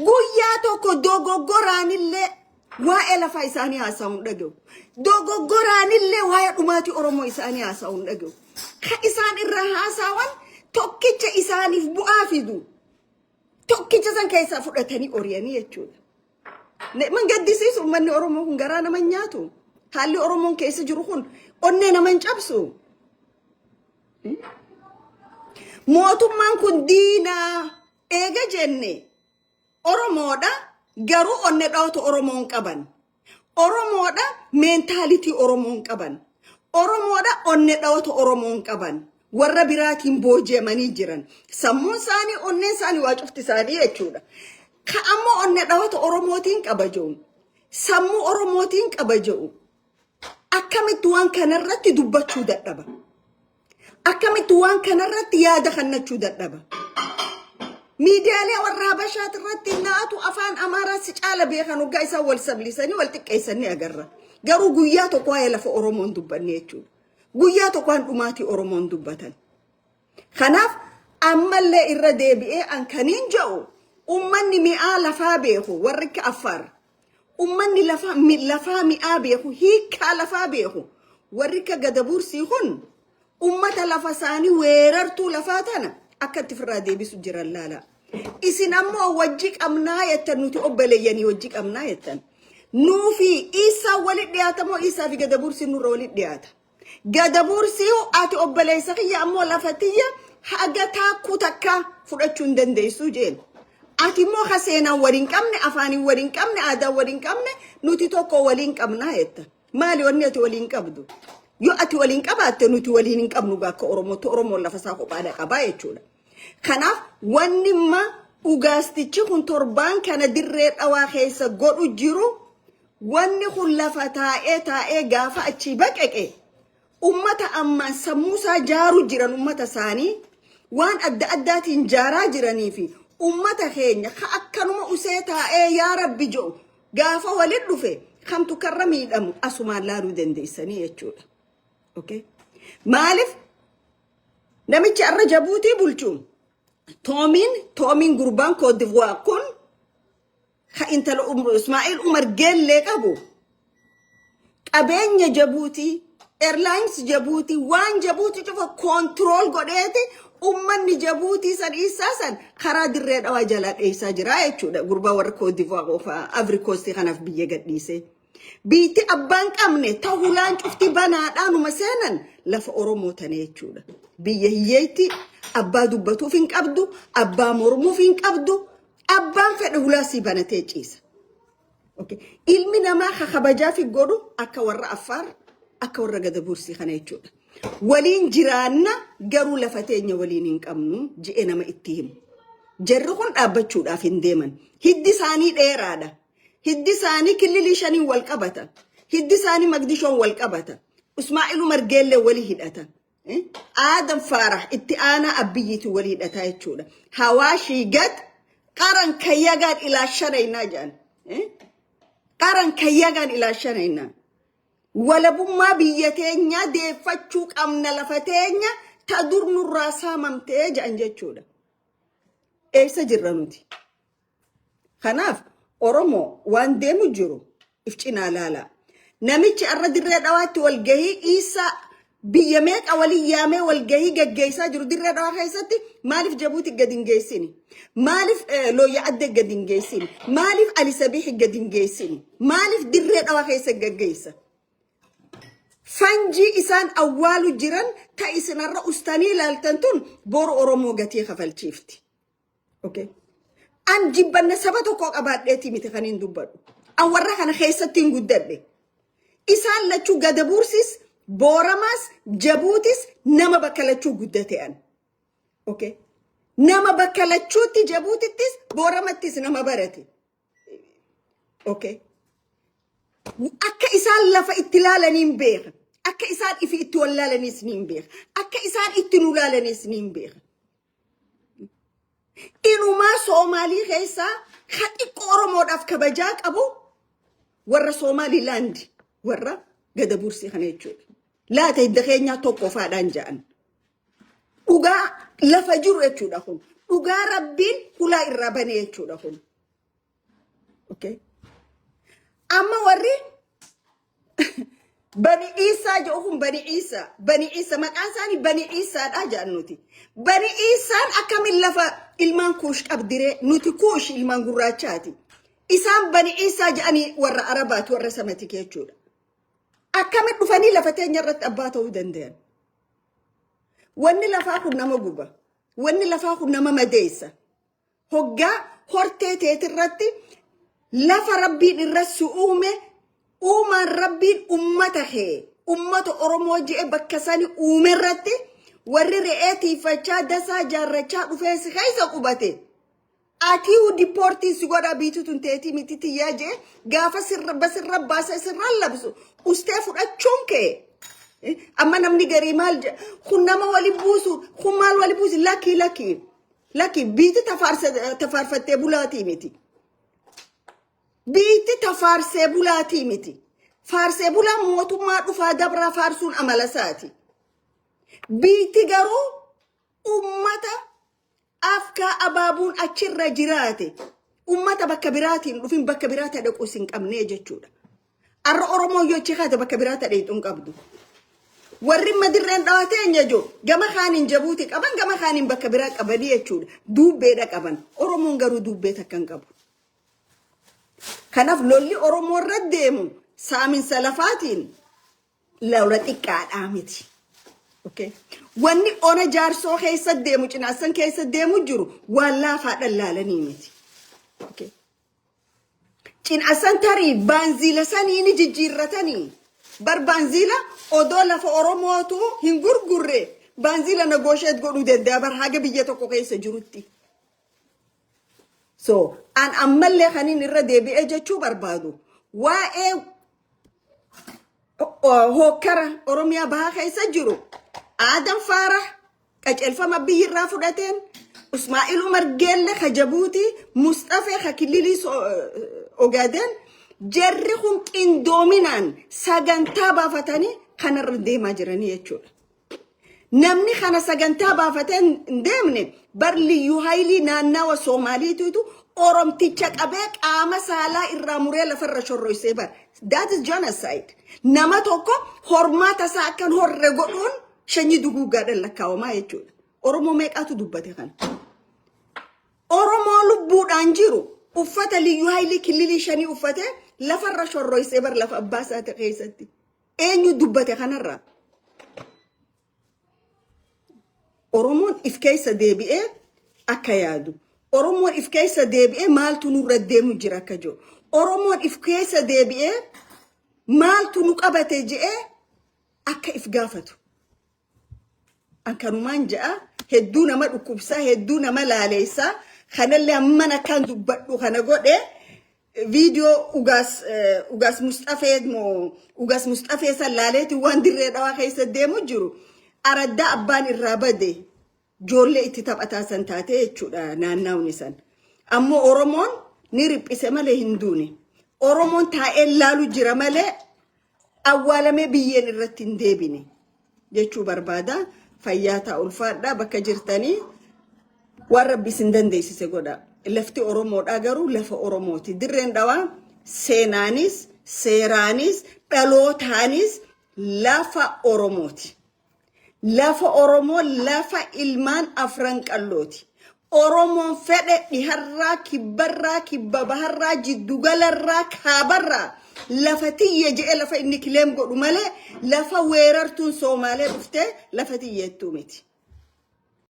Guyyaa tokko dogoggoraanillee waa'ee lafaa isaanii haasa'uu hin dhaga'u. Dogoggoraanillee waa'ee dhumaatii Oromoo isaanii haasa'uu hin dhaga'u. Ka isaan irraa haasawan tokkicha isaaniif bu'aa fidu. Tokkicha san keessaa fudhatanii oriyanii jechuudha. Man gaddisiisu uummanni Oromoo kun garaa nama hin nyaatu. Haalli Oromoon keessa jiru kun onnee nama hin cabsu. Mootummaan kun diinaa eega jenne Oromoodha garuu onne dhawatu Oromoon qaban. Oromoodha mentality Oromoon qaban. Oromoodha onne dhawatu Oromoon qaban. Warra biraatiin booji'amanii jiran. Sammuun isaanii onneen isaanii waa cufti isaanii jechuudha. Ka ammoo onne dhawatu Oromootiin qaba jiru. Sammuu Oromootiin qaba jiru. Akkamitti waan kanarratti dubbachuu dadhaba? Akkamitti waan kanarratti yaada kennachuu dadhaba? Miidiyaalee warra Habashaati irratti naatu afaan Amaaraa si caala beekan hoggaa isaan wal sablisanii wal xiqqeessanii agarra. Garuu guyyaa tokko waa'ee lafa Oromoon dubbanne jechuudha. Guyyaa tokko waan dhumaatii Oromoon dubbatan. Kanaaf ammallee irra deebi'ee an kaniin jedhu ummanni mi'aa lafaa beeku warri akka Affaar ummanni lafaa lafaa mi'aa beeku hiikkaa lafaa beeku warri akka Gadabuursii kun ummata lafa isaanii weerartuu lafaa tana akka itti ofirraa deebisu jiran laala. Isin ammoo wajji qabnaa jettan nuti obboleeyyanii wajji qabnaa jettan. Nuufi Isaa walitti dhiyaata moo Isaa fi Gadabuursiin nurra walitti dhiyaata? Gadabuursii ati obboleessa kiyya ammoo lafa tiyya haga taakkuu takka fudhachuu hin dandeessu jeen. Ati immoo ka seenaan waliin qabne, afaaniin waliin qabne, aadaan waliin qabne nuti tokko waliin qabnaa jetta. Maali wanni ati waliin qabdu? Yoo ati waliin qabaatte nuti waliin hin qabnu akka Oromootti Oromoon lafa isaa kophaadha qabaa jechuudha. Kanaaf wanni imma dhugaastichi kun torbaan kana dirree dhawaa keessa godhu jiru wanni kun lafa taa'ee taa'ee gaafa achii baqeqe ummata ammaan sammuu isaa jaaru jiran ummata isaanii waan adda addaatiin jaaraa jiranii fi ummata keenya ka akkanuma usee taa'ee yaa rabbi jedhu gaafa walit dhufe kamtu karra miidhamu asumaan laaluu dandeessanii jechuudha. Okay? Maaliif namichi arra Jabuutii bulchu Toomiin gurbaan Cote d'Ivoire kun ka intala Ismaa'il Umar Geellee qabu qabeenya Jabuutii Airlines Jabuutii waan Jabuutii cufa control godheeti ummanni Jabuutii san isaa san karaa dirree dhawaa jalaa dheessaa jira jechuudha. Gurbaa warra Cote d'Ivoire qofa Ivory Coast kanaaf biyya gadhiise. Biitti abbaan qabne tahulaan cufti banaadhaanuma seenan lafa Oromoo tana jechuudha. Biyya hiyyeetti abbaa dubbatuuf hin qabdu, abbaa mormuuf hin qabdu, abbaan fedhe hulaa sii banatee ciisa. Okay. Ilmi namaa ka kabajaa fi godhu akka warra Affaar, akka warra Gadabuursii kana jechuudha. Waliin jiraanna garuu lafa teenya waliin hin qabnu je'ee nama itti himu. Jarri kun dhaabbachuudhaaf hin deeman. Hiddi isaanii dheeraadha. Hiddi isaanii killilii shaniin wal qabata. Hiddi isaanii Magdishoon wal qabata. Ismaa'il Umar Geellee walii hidhata. Aadam Faarah itti aanaa Abbiyyiitiin walii hidhataa jechuudha. Hawaashii gad qaran kayyagaan ilaashanaynaa jedhan. Qaran kayyagaan ilaashanaynaa. Walabummaa biyya teenyaa deeffachuu qabna lafa teenya ta dur nurraa saamamtee jedhan jechuudha. Eessa jirra nuti? Kanaaf Oromoo waan deemu jiru if cinaa laala. Namichi arra dirree dhawaatti walgahii dhiisaa biyya meeqa waliin yaamee walgahii gaggeessaa jiru dirree dhawaa keessatti maaliif Jabuuti gadi hin geessini? Maaliif Looyya Addee gadi hin geessini? Maaliif Ali Sabiixi gadi hin geessini? Maaliif dirree dhawaa keessa gaggeessa? Fanjii isaan awwaalu jiran ta isinarra ustanii ilaaltan tun boru Oromoo gatii kafalchiifti. Okay. An jibbanna saba tokko qabaadheetii miti kan hin dubbadhu. An warra kana keessatti hin guddadhe. Isaan lachuu Gadabuursis, Booramaas, Jabuutis nama bakka lachuu guddate an. Okay. Nama bakka lachuutti Jabuutittis, Booramattis nama barate. Okay. Akka isaan lafa itti laalaniin beeka. Akka isaan ifi itti wallaalaniis ni beeka. Akka isaan itti nu laalaniis ni beeka. Inumaa Soomaalii keessaa ka xiqqoo Oromoodhaaf kabajaa qabu warra Soomaalilaandi warra Gadabuursii kana jechuudha. Laata hidda keenyaa tokko faadhaan ja'an. Dhugaa lafa jiru jechuudha kun. Dhugaa rabbiin hulaa irraa banee jechuudha kun. Okay? Amma warri Bani Iisaa jedhu kun, Bani Iisaa, Bani Iisaa, maqaan isaanii Bani Iisaadha jedhan nuti. Bani Iisaan akkamiin lafa ilmaan Kuush qabdiree? Nuti Kuush ilmaan gurraachaati. Isaan Bani Iisaa jedhanii warra Arabaati, warra Samatik jechuudha. Akkamiin dhufanii lafa teenya irratti abbaa ta'uu danda'an? Wanni lafaa kun nama guba. Wanni lafaa kun nama madeessa. Hoggaa hortee teetirratti lafa Rabbiin irra si uume, uumaan Rabbiin ummata kee, ummata Oromoo je'e bakka sani uume irratti warri re'ee tiifachaa dasaa jaarrachaa dhufee si keessa qubate. Atiihu deport si godha, biitu tun teetii miti tiyyaa jee gaafa sirra basirra baasa sirra labsu ustee fudhachuun kee. Amma namni garii maal jedha? Kun nama wali buusu, kun maal wali buusu? Lakki, lakki, lakki, biitti tafaarfattee bulaatii miti. Biitti tafaarsee bulaatii miti. Faarsee bulaa mootummaa dhufaa dabraa faarsuun amala isaati. Biitti garuu ummata afkaa abaabuun achirra jiraate, ummata bakka biraatiin dhufin, bakka biraa dhaquu hin qabne jechuudha. Arra Oromoo yoo achi kaate bakka biraa dhaquu hin qabdu. Warri madirreen dhawatee hin jiru, gama kaaniin Jabuuti qaban, gama kaaniin bakka biraa qabanii jechuudha. Duubbeedha qaban. Oromoon garuu duubbee takka hin qabu. Kanaaf lolli Oromoo irra deemu saaminsa lafaatiin lola xiqqaadhaa miti. Okay. Wanni ona Jaarsoo keessa deemu, Cinaassan keessa deemu jiru waan laafaadhaan laalanii miti. Okay. Cinaassan tarii baanziila sanii ni jijjiirratanii. Bar baanziila odoo lafa Oromootu hin gurgurre baanziila negotiate godhuu danda'a bar haga biyya tokko keessa jirutti. So, an ammallee kanin irra deebi'ee jechuu barbaadu waa'ee hokkara Oromiyaa bahaa keessa jiru, Aadan Faarah qajeelfama biyyirraa fudhateen, Ismaa'il Umar Geelle ka Jabuuti, Mustafee ka Kililii Ogaden, jarri kun qindoominaan sagantaa baafatanii kanarra deemaa jiranii jechuudha. Namni kana sagantaa baafatee hin deemne bar liyyuu haayilii naannawa Soomaaliitiitu Oromticha qabee qaama saalaa irraa muree lafarra shorroysee bar. That is genocide. Nama tokko hormaata isaa akkan horre godhuun shanyii duguuggaadhaan lakkaawamaa jechuudha. Oromoo meeqaatu dubbate kana? Oromoo lubbuudhaan jiru uffata liyyuu haayilii kililii shanii uffatee lafarra shorroysee bar lafa abbaa isaati keessatti. Eenyu dubbate kanarraa? Oromoon if keessa deebi'ee akka yaadu. Oromoon if keessa deebi'ee maaltu nurra deemu jira akka jiru. Oromoon if keessa deebi'ee maaltu nu qabate je'ee akka if gaafatu. Akkanumaan je'a, hedduu nama dhukkubsaa, hedduu nama laaleessaa, kanallee amman akkaan dubbadhu kana godhe viidiyoo Ugaas Mustafee moo Ugaas Mustafee san laaleeti waan Dirree Dhawaa keessa deemu jiru araddaa abbaan irraa bade ijoollee itti taphataa san taate jechuudha naannawni san. Ammoo Oromoon ni riphise malee hin duune. Oromoon taa'ee laalu jira malee awwaalamee biyyeen irratti hin deebine jechuu barbaada. Fayyaa ta'a, ulfaadhaa bakka jirtanii waan Rabbi isin dandeessise godha. Lafti Oromoodhaa garuu lafa Oromooti. Dirreen Dhawaa seenaanis, seeraanis, dhalootaanis lafa Oromooti. Lafa Oromoo, lafa ilmaan Afran Qallooti. Oromoon fedhe dhiharraa, kibbarraa, kibba baharraa, jiddugalarraa, kaabarraa lafa tiyya je'e lafa inni claim godhu malee lafa weerartuun Soomaalee dhuftee lafa tiyyeettuu miti.